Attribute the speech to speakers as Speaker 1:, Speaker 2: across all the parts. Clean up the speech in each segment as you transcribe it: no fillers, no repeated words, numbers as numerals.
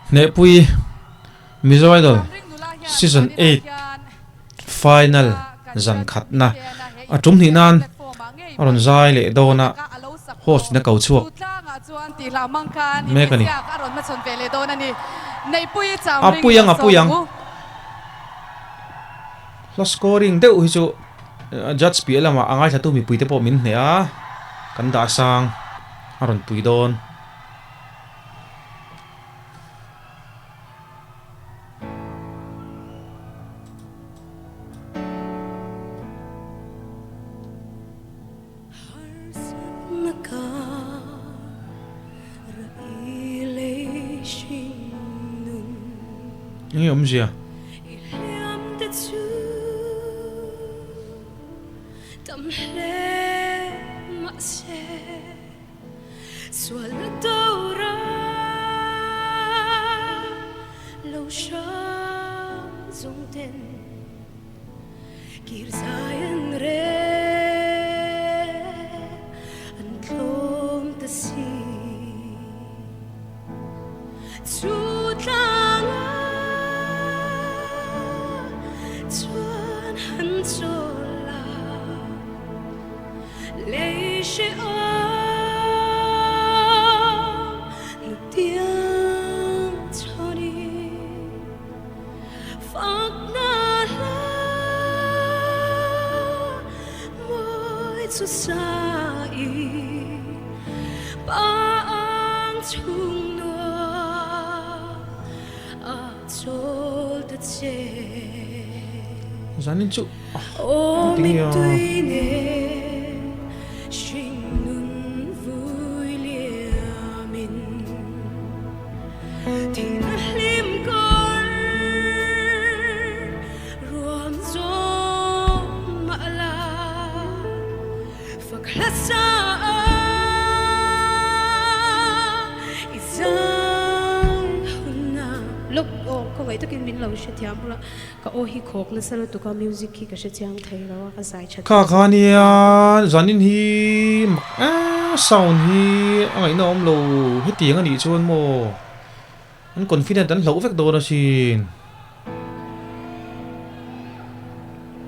Speaker 1: Hnehpui Mizo Idol Season 8 Final zan khatna a tum hnih nan a rawn zai leh dawn a, host in a ko chhuak mek a ni. A pui ang a pui ang. Hla scoring deuh hi chu judge piah lamah a ngaithlatu mipuite pawh min hneh a, kan dah sang a rawn pui dawn. Enge awmzia? Zanin chu tinge a. Kha kha nia zanin hi mak em sound hi a ngaihna awm lo hetiang a nih chuan maw an confident an hlauh vek dawn asin.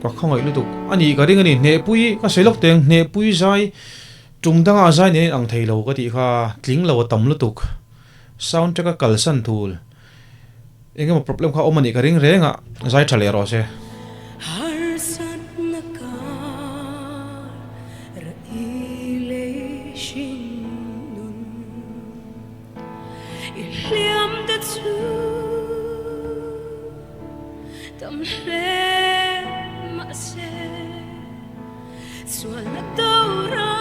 Speaker 1: Ka khawngaih lutuk a nih ka ring a ni hnehpui ka sawi lawk teng hnehpui zai tum danga zai nen ang thei lo ka tih kha tling lo a tam lutuk sound track a kalsan thul eng emaw problem kha awm a nih ka ring reng a zai tha leh rawh se.
Speaker 2: I hliam te chu tam hle mahse sualna tora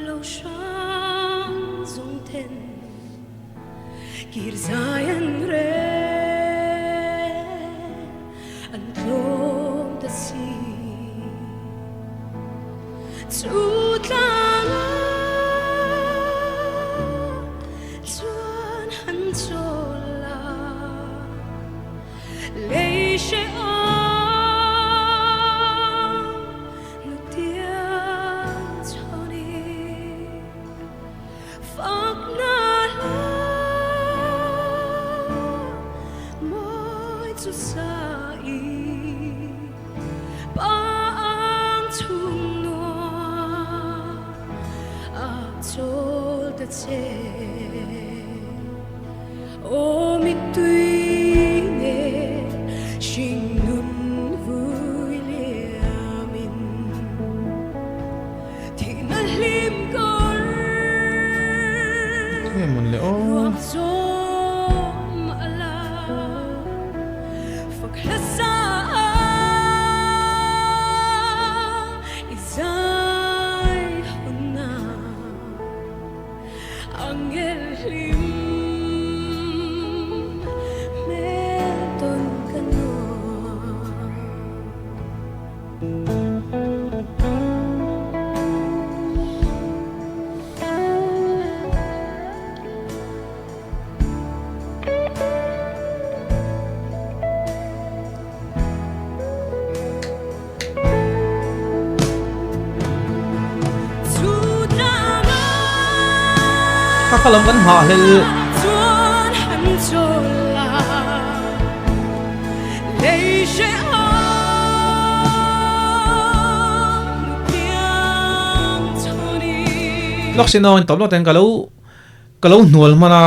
Speaker 2: lo hrang zawng then kir zai an rel an tlawm ta si. Chu tlanga chuan han chawl a, lei hrehawm nutiang chhawni fakna hla mawi chu sa i.
Speaker 1: Nge mawn le aw. Kha kha lam kan nghah hlel. Lawk sin aw in tawp lawk ten ka lo ka lo hnual hman a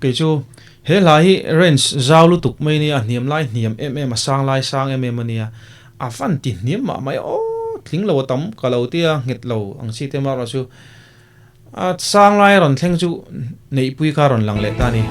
Speaker 1: kei chu he hla hi range zau lutuk mai ania a hniam lai hniam em em a sang lai sang em em ania a van ti hniam mah mai aw tling lo a tam ka lo tia nghet lo ang chi te erawh chu A sang lai a rawn thleng chu Neihpui kha a rawn lang leh ta a ni.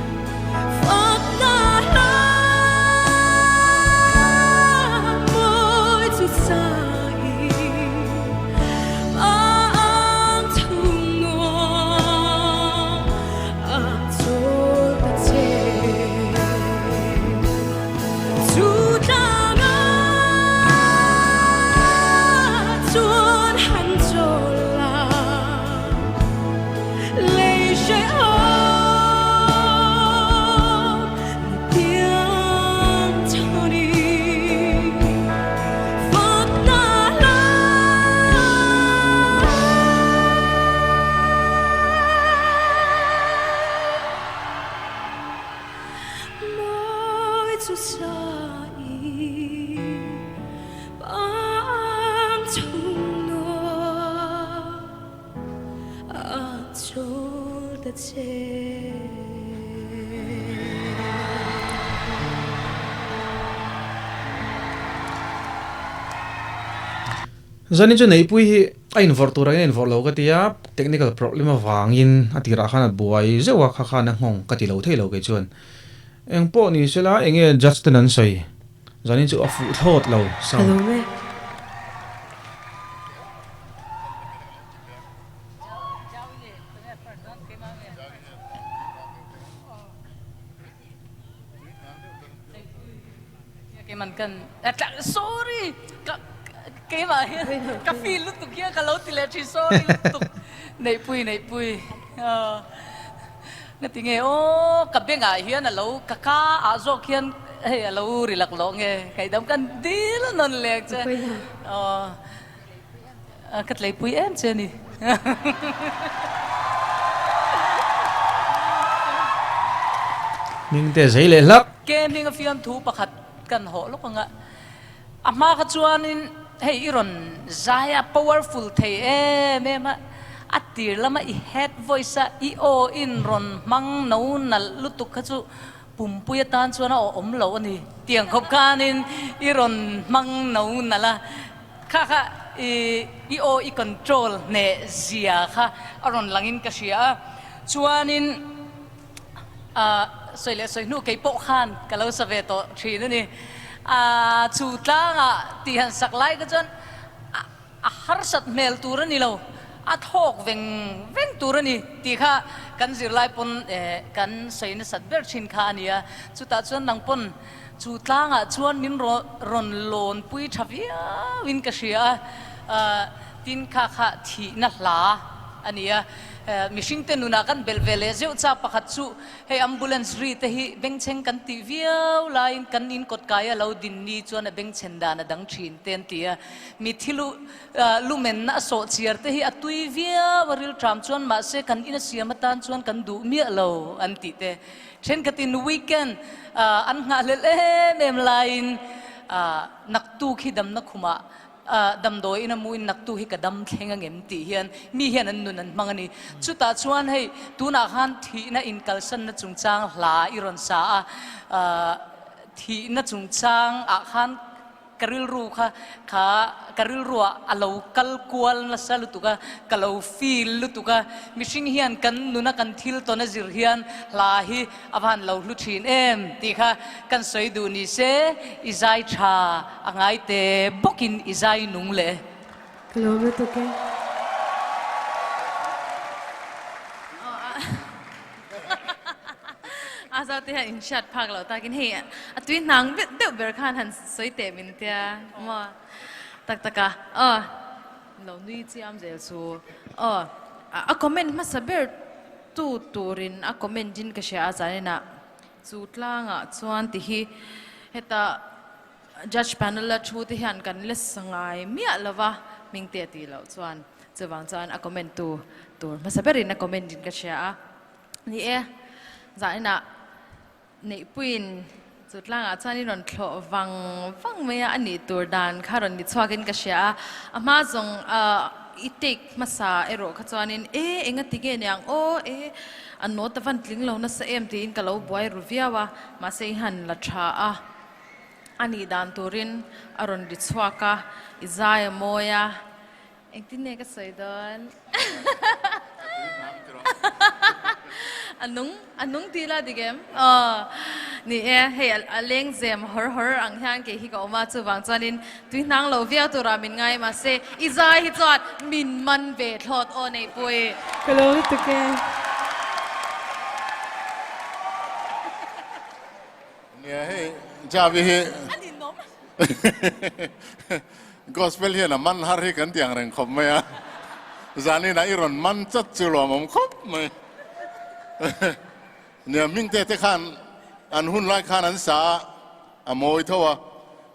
Speaker 1: Zanin chu Neihpui hi a invawrh tur angin a invawrh lo ka ti a, technical problem avangin a tirah khan a buai zeuh a, kha khan a nghawng ka ti lo thei lo kei chuan. Eng pawh ni sela eng nge judge ten an sawi? Zanin chu a fuh thlawt lo sound.
Speaker 3: Ngatinge aw ka bengah hian a lo ka ka ah zawk hian hei a lo ri laklawh nge ngaihdam kan dil nawn leh che aw. Ka tleipui em che a ni.
Speaker 1: Hming te zei leh hlak.
Speaker 3: Ke hming a fiamthu pakhat kan hawh lawk ang a. A hma kha chuanin hei i rawn zai a powerful thei em em a, a tir lama i head voice a i aw in rawn hmang no nalh lutuk kha chu Pumpui atan chuan a awm lo a ni. Tiang khawp khanin i rawn hmang no nalh a, kha kha i i aw i control hneh zia kha a rawn langin ka hria a. Chuanin ah sawi leh sawi hnu kei pawh khan ka lo sa ve tawh thin a ni. Ah chu tlangah tih han sak lai kha chuan a A harsat hmel tur a ni lo, a thawk veng veng tur a ni tih kha kan zirlai pawn kan sawi nasat ber thin kha a ni a. Chutah chuan nang pawn chu tlangah chuan min rawn lawnpui tha viauin ka hria a, tin kha kha thihna hla a ni a. Mihringte nunah kan belh ve leh zeuh chak pakhat chu Hei ambulance ri te hi bengchheng kan tih viau laiin kan in kawt kai a lo din ni chuan a bengchhen dan a dang thin te an ti a. Mithi lu lumenna a sawh chiar te hi a tui viau a rilṭam chuan mahse kan in a siam atan chuan kan duh miah lo an tih te. Thenkhatin weekend an nghahhlelh em em laiin naktuk hi damna khumah Damdawi in a mu in naktu hi ka dam thleng angem tih hian mi hian an nun an hmang a ni. Chutah chuan hei tunah khan thihna inkalsanna chungchang hla i rawn sa a, thihna chungchang ah khan ka rilru kha kha ka rilruah a lo kal kual nasa lutuk a, ka lo feel lutuk a, mihring hian kan nuna kan thil tawn a zir hian hla hi a van lo hlu thin em tih kha kan sawi duh ni se i zai tha A ngai te bawkin i zai nung le.
Speaker 2: Ka lawm lutuk e.
Speaker 4: A zau te hian in hriat phak loh takin hei a tui hnang deuh ber khan han sawi teh min tia maw tak tak a aw lo nui chiam zel chu aw a comment hmasa ber tu turin a comment in ka hria a zaninah Chu tlangah chuan ti hi heta judge panel a thu te hian kan la sa ngai miah lo va, hming te a tih loh chuan chuvang chuan a comment tu tur hmasa berin a comment in ka hria a. Ni e, zaninah Neihpuiin chu tlangah chuan i rawn thlawh vang vang mai a, a nih tur dan kha rawn ni chhuakin ka hria a, a hma zawng i take hmasa erawh kha chuanin e enga ti nge niang aw e a note a van tling lo nasa em tiin ka lo buai ru viau a, mahse i han la tha a, a nih dan turin a rawn ri chhuak a, i zai a mawi a. Engtin nge ka sawi dawn? A nung, a nung ti la dik em? Aw, ni e, hei a leng zem hawr hawr ang hian kei hi ka awm a, chuvang chuanin tui hnang lo viau turah min ngai mahse i zai hi chuan min man ve thlawt aw Neihpui.
Speaker 2: Ka lo lutuk e.
Speaker 5: Nia hei Javi hi
Speaker 4: A ninawm.
Speaker 5: Gospel hian a man har hi kan ti ang reng khawp mai a, zaninah i rawn man chat chu lawmawm khawp mai. Nia hmingte te khan an hun lai khan an sa a, a mawi tho a,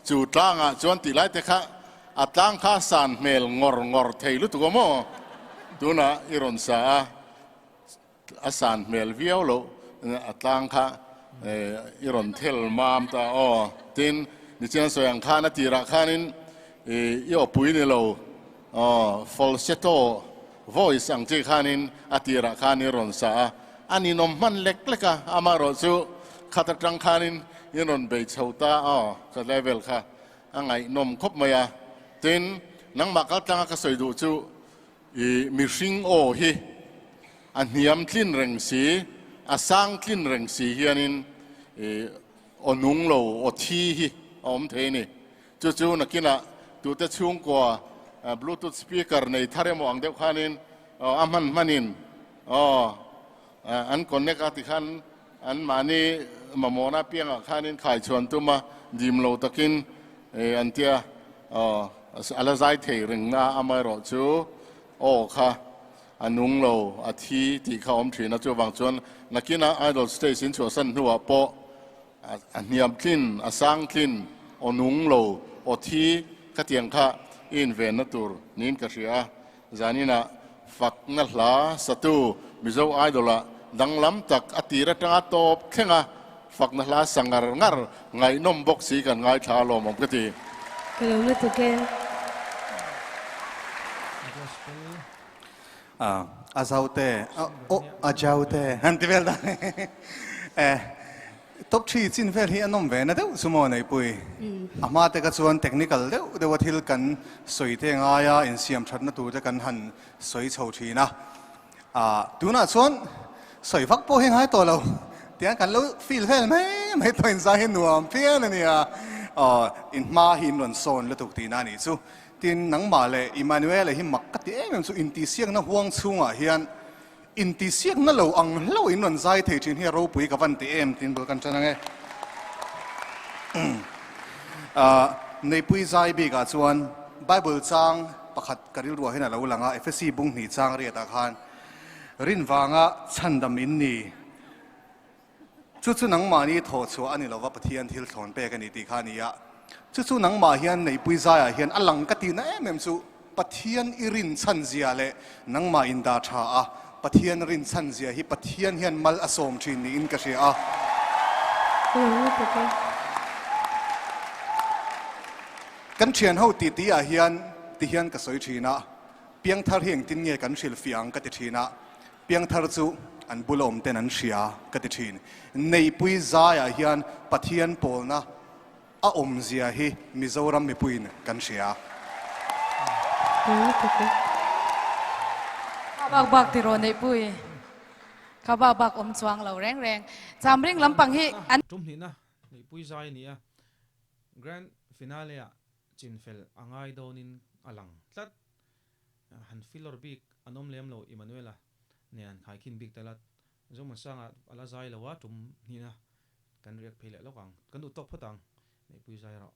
Speaker 5: chu tlangah chuan tih lai te kha a tlang kha san hmel ngawr ngawr thei lutuk a maw? Tunah i rawn sa a. A san hmel viau loh a tlang kha i rawn thel mam ta aw. Tin, nichian sawi ang khan a tirah khanin i awpui ni lo aw, falsetto voice ang chi khanin a tirah khan i rawn sa a, a ninawm hman lek lek a, amaherawh chu khat atang khanin i rawn bei chho ta aw, ka level kha a ngaihnawm khawp mai a. Tin, nangmah kaltlanga ka sawi duh chu I mihring aw hi a hniam tlin reng si, a sang tlin reng si hianin i aw nung lo, aw thi hi a awm thei a ni. Chu chu nakinah tute chhungkua bluetooth speaker nei thar emaw ang deuh khanin a hman hmanin aw an connect a tikhan an mahni mamawhna apiangah khanin khaichhuan tuma dim lo takin an tia aw a la zai thei reng na amaherawh chu aw kha a nung lo a thi tih kha awm thin a chuvang chuan nakina idol stage in chhuahsan hnuah pawh a hniam tlin a sang tlin aw nung lo aw thi khatiang kha i invenna tur niin ka hria a. Zaninah fakna hla satu Mizo Idol-ah danglam tak a tir atanga tawp thlenga fakna hla sa ngar ngar ngaihnawm bawk si kan ngaithla a lawmawm ka ti.
Speaker 2: Ka lo lutuk e.
Speaker 6: A zaute, oh a jaute han ti vel dan e. Top thi chin vel hi a nawm ve na deuh chu maw Neihpui? A hma te kha chuan technical deuh deuh a thil kan sawi te ngai a, insiam thatna tur te kan han sawi chho thin a. Ah, tunah chuan sawi vak pawh hi ngai tawh lo. Tiang kan lo feel vel mai mai tawh inzai hi nuam phian a nia. Aw, in hma hi in rawn sawn lutuk tihna a nih chu. Tin, nangmah leh Emmanuel-a hi mak ka ti em em chu intihsiakna huang chhungah hian Intihsiakna lo ang hlauh in rawn zai thei thin hi a ropui ka van ti em tiin bul kan tan ange. Neipui zai bikah chuan Bible chang pakhat ka rilruah hian a lo lang a, Efesi bung hnih chang riatah khan rin vanga chhandam in ni. Chu chu nangmahni thawh chhuah a ni lova Pathian thil thlawn pek a ni tih kha a ni a. Chu chu nangmah hian Neihpui zaiah hian a lang ka tihna em em chu Pathian i rinchhan zia leh nangmah in dah tha a, Pathian rinchhan zia hi Pathian hian mal a sawm thin niin ka hria a. Kan thian ho titi ah hian ti hian ka sawi thin a, piangthar hi engtin nge kan hrilhfiah ang ka ti thin a. Piangthar chu an bula awm ten an hria ka ti thin. Neihpui zaiah hian Pathian pawlna a awmzia hi Mizoram mipuiin kan hria.
Speaker 7: Kha bak bak tiraw Neihpui, kha bak bak awm chuang lo reng reng. Chamring lampang hi an.
Speaker 1: Tum hnihna Neihpui zai a ni a, Grand Finale-ah chinfel a ngai dawnin a lang tlat. Han filawr bik an awm lem lo Emmanuela nen han khaikhin bik tel a, Zomuansanga a la zai lo a, tum hnihna kan riak phei leh lawk ang, kan duh tawk phawt ang, Neihpui zai rawh.